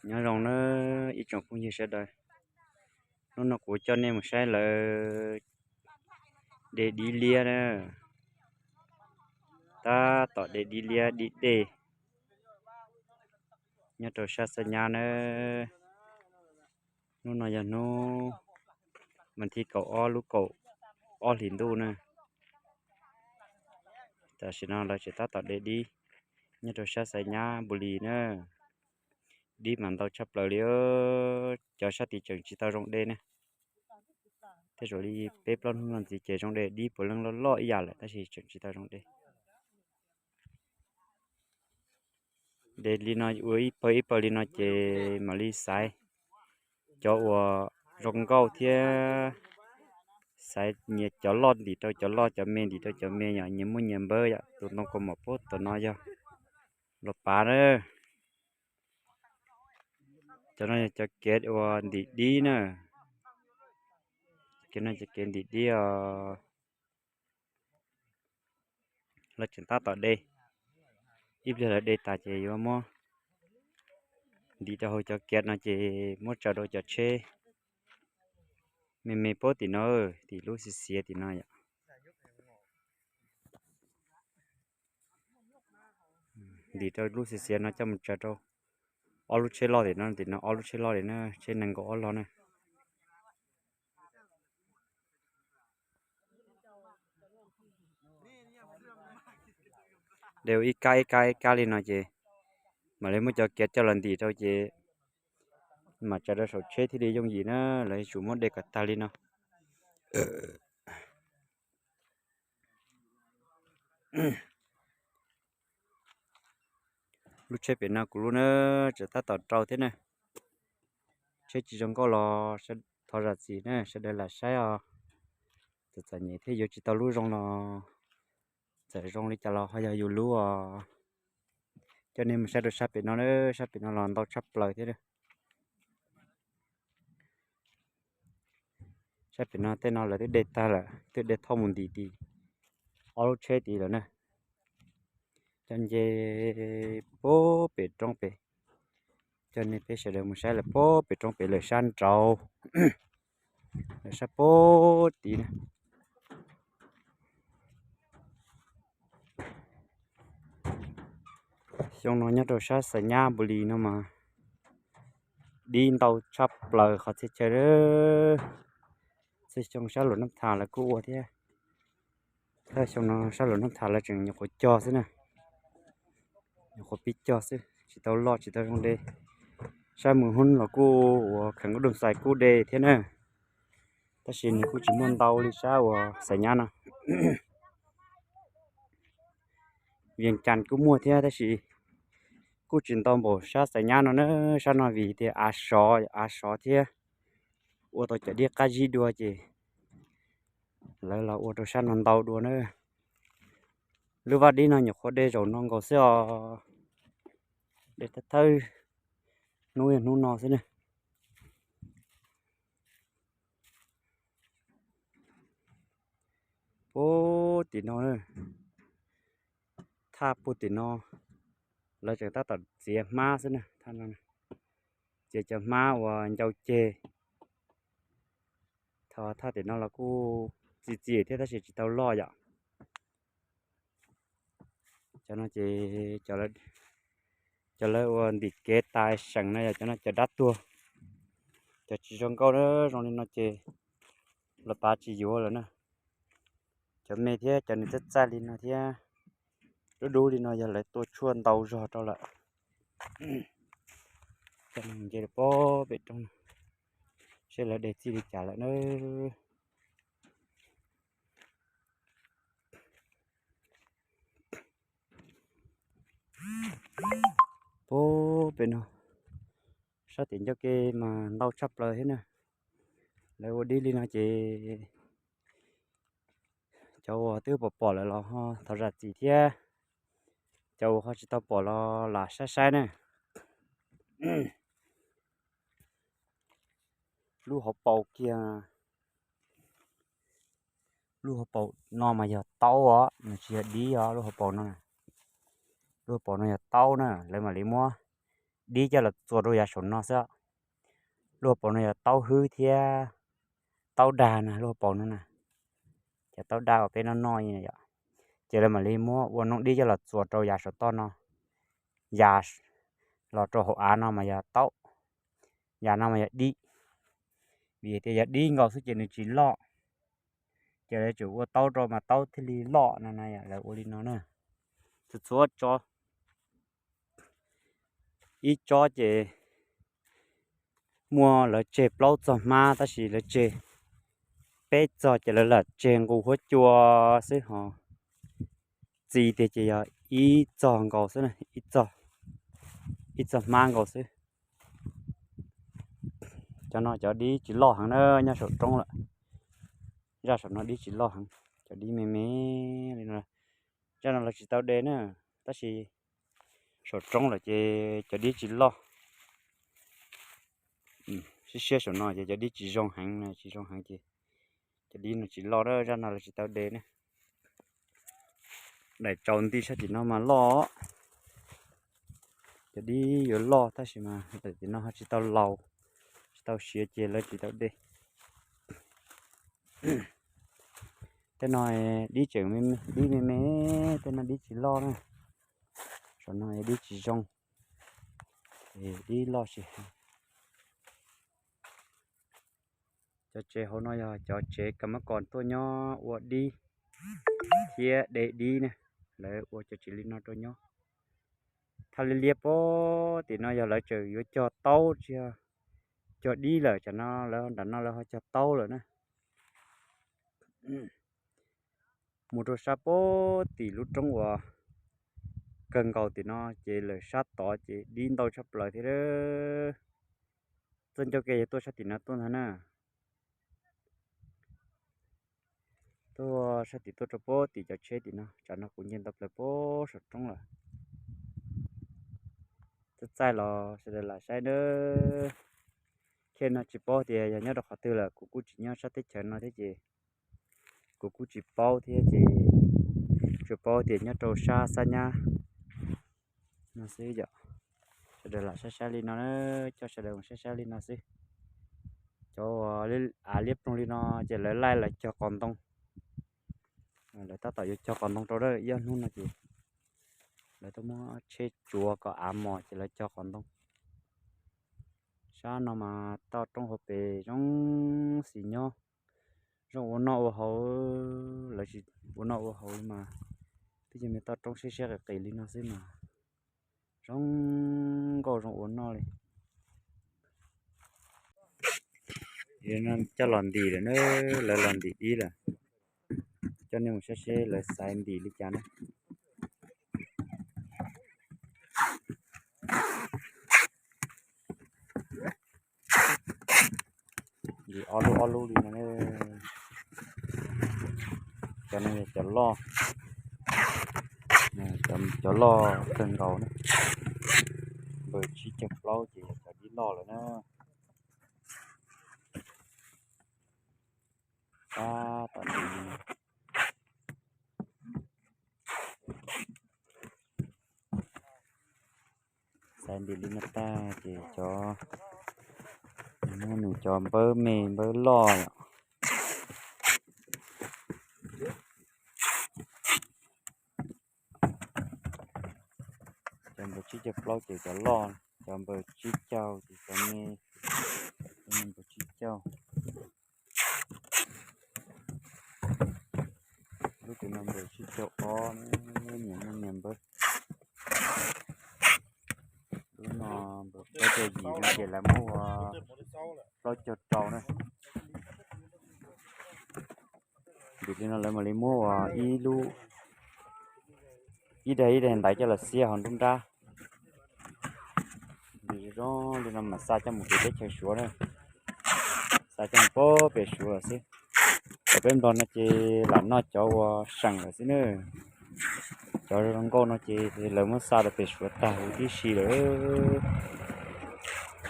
Nyob zoo nawb ib tsoom phooj ywg sawv daws, hnub no kuv coj nej mus saib lawv de dib liab na, tab tom de dib liab dib dej nyob rau sab Xav Nyab nawb. Hnub no yog hnub mas thib kaum ob lub kaum ob hlis ntuj na. Tam sim no lawv tseem tab tom de dib nyob rau sab Xav Nyab Npus Lis na. Dib mas ntau tshaj plaws li, cov sab tid tseem tsis tau zoo de ne. Tej zaum li peb plaub hnub no ntxiv ces zoo de, dib puav leej loj loj ib yam lawm tab sis tseem tsis tau zoo de. De li no ua ib pawg ib pawg li no ces mam li xaiv cov uas zoo nkauj thiab xaiv nyias cov loj ntim rau cov loj, cov me ntim rau cov me, yog nyias muaj nyias npawb yom. Tus ntoo kaus mom pub tus no yog los pav na. Cov no yog cov kev uas ntim dib na. Kev no cov kev ntim dib os. Lawv tseem tab tom de, ib pliag lawv de tas ces yuav muab ntim rau hauv cov kev no ces muab tsaws rau cov tsheb me me pab tim no, tim lub xiav xiav tim no yom. Ntim rau lub xiav xiav no coj mus tsaws rau ob lub tsheb loj tim no, tim no ob lub tsheb loj li na, tsheb nees nkaum ob log na. De ua ib kab ib kab ib kab li no ces mam li muab cov kev coj los ntim rau ces mam tsaws rau saum tsheb thiaj li yooj yim na. Lawv yuav tsum muab de kom tag li no. Lub tsheb pem no kuv lub na, tseem tab tom rau thiab na. Tsheb tsis zoo nkauj los thov zam txim na, sawv daws lam saib os. Txawm txom nyem thiab yuav tsis tau lub zoo los txawm zoo li cas los ho yog yus lub os. Coj nej mus saib rau sab pem no na, sab pem no los ntau tshaj plaws thiab. Sab pem no tej no lawv twb de tag lawm, twb de thauj mus ntim tim ob lub tsheb tid lawm na. Coj nce puag pem roob pem, coj nej peb sawv daws mus saib lawm puag pem roob pem lawm sab nraud, lawm sab puag tid na. Xyoo no nyob rau sab Xais Nyab Npus Lis no mas dib ntau tshaj plaws qhov txhia chaw. Txhia xyoo sab Luam Nab Thas lawv kuj ua thiab, tab xyoo no sab Luam Nab Thas lawv tseem nyuam qhuav cog xwb na, nyuam qhuav pib cog xwb, tsis tau loj tsis tau zoo li. Sab Mws Hub los kuj ua kheem kuj doo xais kuj de thiab na, tab sis nws kuj tsis muaj ntau li sab uas Xais Nyab no. Vias Cas kuj muaj thiab tab sis kuj tsis ntau npaum sab Xais Nyab no na. Sab no vim tias av sov, av sov thiab ua tau cov dib qab zib dua ces lawv los ua rau sab no ntau dua na. Lub vaj dib no nyuam qhuav de zaum no nkaus xwb os, de thawj thawj hnub yog hnub no xwb na. Puag tim no, thaj puag tim no lawv tseem tab tom txiav hmab xwb na. Thaj no txiav cov hmab uas ncau ceg. Thaj tim no los kuj txi txiv thiab tab sis tsis tau loj yom. Cov no ces cov lawv ua ntim kev tais seem no yog cov no cov dab tuag, cov tsis zoo nkauj na. Zoo li no ces los pav tsis yuav lawm na. Cov me thiab cov nws txaij txaij li no thiab dub dub li no yog lawv tua tshuaj ntau zog rau lawm. Coj nce puag pem roob no, seb lawv de txij li cas lawm na. Puag pem no, sab tim ncauj ke mas ntau tshaj plaws thiab na. Lawv ua dib li no ces cov uas twb pom pom lawm los ho thov zam txim thiab, cov uas ho tsis tau pom los lam saib saib na. Lub hauv paus kiag, lub hauv paus no mas yog taub os, nws tsis yog dib os lub hauv paus no. Lub hauv paus no yog taub na, lawv mam li muab dib coj los txuas rau yav saum no xwb. Lub hauv paus no yog taub hwb thiab taub dag na, lub hauv paus no na, cov taub dag uas peb noj noj yom. Ces lawv mam li muab ua noob dib coj los txuas rau yav saum toj no, yav los rau hauv av no mas yog taub, yav no mas yog dib. Vim tias yog dib nkaus xwb ces nws tsis loj, ces lawv tseem ua taub rau mas taub thiaj li loj no na, lawv ua li no na. Txhua txhua tsob, ib tsob ces muaj lawv tseg plaub txog hmab, tab sis lawv tseg peb txog ces lawv lam tseg nqus huab cua xwb ho. Txiv tiag ces yog ib txog nkaus xwb, ib txog hmab nkaus xwb. Cov no cov dib tsis loj heev na, nyob saum roob lawm. Zaj saum no dib tsis loj heev, cov dib me me li no. Zaj no lawv tsis tau de na, tab sis saum roob lawm ces cov dib tsis loj. Siab siab saum no ces cov dib tsis zoo heev, tsis zoo heev ces cov dib no tsis loj, zaj no lawv tsis tau de na. Daim tsaus nti sab tim no mas loj, cov dib yuav loj tab sis mas daim tim no ho tsis tau laus, tsis tau siav ces lawv tsis tau de. Tej no dib tseem, dib me me, tej no dib tsis loj na. Saum no dib tsis zoo, dib loj tsis heev. Cov tsev hauv no yog cov tsev kam mab kom tuaj nyob ua dib thiab de dib ne, lawv ua cov tsev li no rau nyob. Thaj liab liab pem tim no yog lawv tseem yuav cog taub tsis yog cog dib lawm, tsam no lawv nram no lawv ho cog taub lawm na. Mus rau sab pem tim lub roob uas kawg nkaus tim no ces lawm sab tod ces dib ntau tshaj plaws thiab. Txoj ncauj ke yog tuaj sab tim no tuaj ntag na. Tuaj sab tim tuaj rau pem tim cov tsheb tim no, tsam no kuv nce ntau plaws pem saum roob lawm. Txaij txaij los sawv daws lam saib nawb. Thiaj no tsis paub tias yog nyob rau qhov twg lawm, kuv kuj tsis nyob sab teb chaws no thiab ces kuv kuj tsis paub thiab ces tsuas paub tias nyob rau sab Xab Nyab no xwb yom. Sawv daws lam saib saib li no, coj sawv daws mus saib saib li no xwb. Cov av liab ploog li no ces lawv laij lawv cog qos ntoo. Lawv tab tom yuav cog qos ntoo rau ib ob hnub no ces lawv tuaj muab tsheb tsuav kom av mos ces lawv cog qos ntoo. Sab no mas toj roob hauv pes zoo xis nyob, zoo ua noj ua haus, lawv tsis ua noj ua haus mas twb yog me toj roob siab siab qis qis li no xwb mas zoo nkauj zoo ua noj li. Coj los ntim lawm na, lawv los ntim dib lawm. Coj nej mus saib seb lawv xaiv ntim li cas na. Ntim ob lub ob lub li no. Cov no yog cov loj, cov loj kawg nkaus na. Npawg tsib caug plaub ces yog cov dib loj lawm na. Tab tom ntim li no. Xaiv ntim li no tag ces cov, muab nws cov npawb me npawb loj yom. Cov npawg tsib caug plaub ces cov loj, cov npawg tsib caug ces cov me, cov npawg tsib caug. Lub tus no npawg tsib caug ob, nyias muaj nyias npawb. Lub no npawg plaub caug yim no ces lawv muab ua plaub caug rau na. Vim li no lawv mam li muab ua ib lub, ib daim ib daim ntaiv coj los xiab hauv nruab nrab. Vim zoo li no mam xa coj mus pem teb chaws Suav na, xa coj mus pem Suav lawm xwb. Cov peb Nplog no ces lam noj cov uas seem lawm xwb na. Cov zoo nkauj no ces lawv muab xa rau pem Suav tag huv tib si lawm.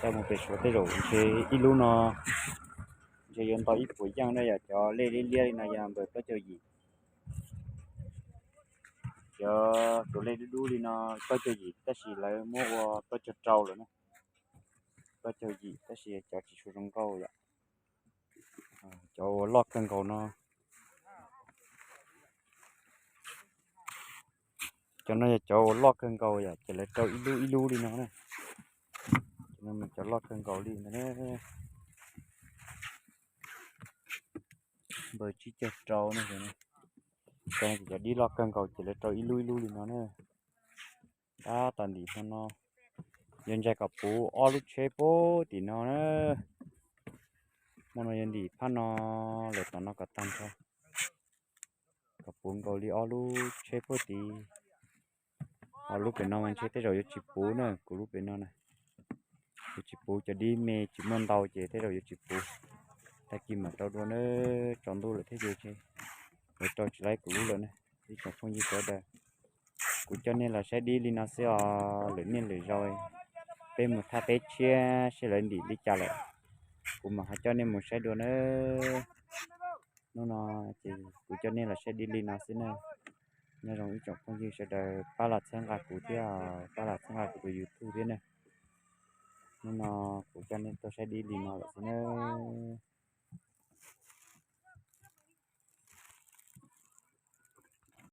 Coj mus pem Suav tej zaum ntshe ib lub no ntshe yuav ntau ib puas yeej na, yog cov lej liab liab li no yog npawg plaub caug yim. Cov tus lej dub dub li no plaub caug yim tab sis lawv muab ua plaub caug rau lawm na. Plaub caug yim tab sis cov tsis tshua zoo nkauj yom. Cov uas loj kawg nkaus no, cov no yog cov uas loj kawg nkaus yom, ces lawv rau ib lub ib lub li no na. Cov loj kawg nkaus li ntawd na, npawg tsib caug rau no. Cov dib loj kawg nkaus ces lawv rau ib lub ib lub li no na. Tab tom ntim hmo no, yuav ntsais kom puv ob lub tsheb puag tim no na. Hmo no yuav ntim phab no lawm tom no kom tag nrho, kom puv nkaus li ob lub tsheb puag tid. Ho lub pem no mas ntshe tej zaum yuav tsis puv na, kuv lub pem no na. Yuav tsis puv, cov dib me tsis muaj ntau ces tej zaum yuav tsis puv. Tag kis mam rau dua na, tsaus ntuj lawm thiab ces yuav rau tsis laib kuv lub lawm na. Ib tsoom phooj ywg sawv daws, kuv coj nej los saib dib li no xwb os, lwm niaj lwm zaus peb mus thaj peb tshiab seb lawv ntim li cas lawm, kuv mam ho coj nej mus saib dua na. Hnub no ces kuv coj nej los saib dib li no xwb na. Nyob zoo ib tsoom phooj ywg sawv daws pab los txhawb nqa kuv thiab, pab los txhawb nqa kuv tus YouTube thiab na. Hnub no kuv coj nej tuaj saib dib li no lawm xwb nawb.